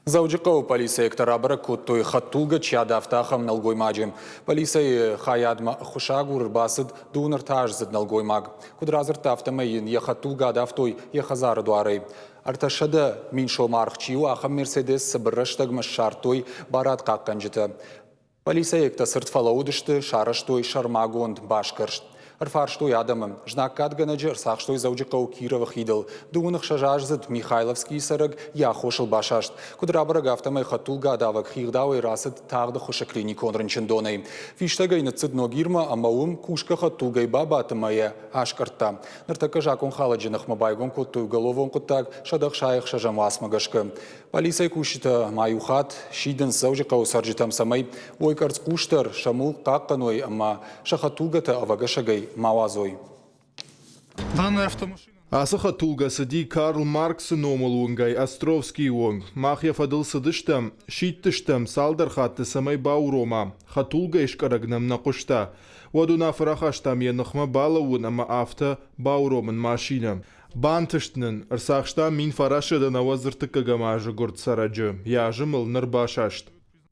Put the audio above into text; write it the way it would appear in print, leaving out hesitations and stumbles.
Дзӕуджыхъӕуы полицейӕгтӕ рабӕрӕг кодтой, хӕдтулгӕ чи адавта, ахӕм нӕлгоймаджы. Полицӕйы хайадмӕ ӕххуысагур ӕрбацыд дыууын ӕртӕаздзыд нӕлгоймаг. Куыд радзырдта, афтӕмӕй йын йӕ хӕдтулгӕ адавтой йӕ хӕдзары дуарӕй. 300 000 сомы аргъ чи у, ахӕм «Мерседес» цыбыр рӕстӕгмӕ ссардтой барадхъахъхъӕнджытӕ. Полицейӕгтӕ цырд фӕлӕууыдысты, сарӕзтой сӕрмагонд басгӕрст. Ӕрфарстой адӕмы. Знаггадгӕнӕджы ӕрцахстой Дзӕуджыхъӕуы Кировы хидыл. 26-аздзыд Михайловскийы цӕрӕг йӕ аххосыл басаст. Куыд рабӕрӕг, афтӕмӕй хӕдтулгӕ адавӕг хигъдауӕй рацыд тагъд ӕххуысы клиникон рынчындонӕй. Фистӕгӕй ныццыд Ногирмӕ ӕмӕ уым кусгӕ хӕдтулгӕйы бабадт ӕмӕ йӕ аскъӕрдта. Ныртӕккӕ закъонхалӕджы ныхмӕ байгом кодтой уголовон хъуыддаг 166-ӕм уацмӕ гӕсгӕ. Полицӕйы кусджытӕ ма иу хатт сидынц Дзӕуджыхъӕуы цӕрджытӕм, цӕмӕй уой къӕрцхъусдӕр, сӕ мулк хъахъхъӕной ӕмӕ сӕ хӕдтулгӕтӕ ӕвӕгӕсӕгӕй ма уадзой. Ацы хӕдтулгӕ цыди Карл Марксы номыл уынгӕй Островскийы онг. Мах йӕ фӕдыл цыдыстӕм, сидтыстӕм цалдӕр хатты, цӕмӕй баурома. Хӕдтулгӕйы скъӕрӕг нӕм нӕ хъуыста. Уӕд уынаффӕ рахастам йӕ ныхмӕ балӕууын ӕмӕ афтӕ бауромын машинӕ. Бантыст нын, ӕрцахстам 1993 азы гуырд цӕрӕджы, йӕ азым ыл ныр басаст.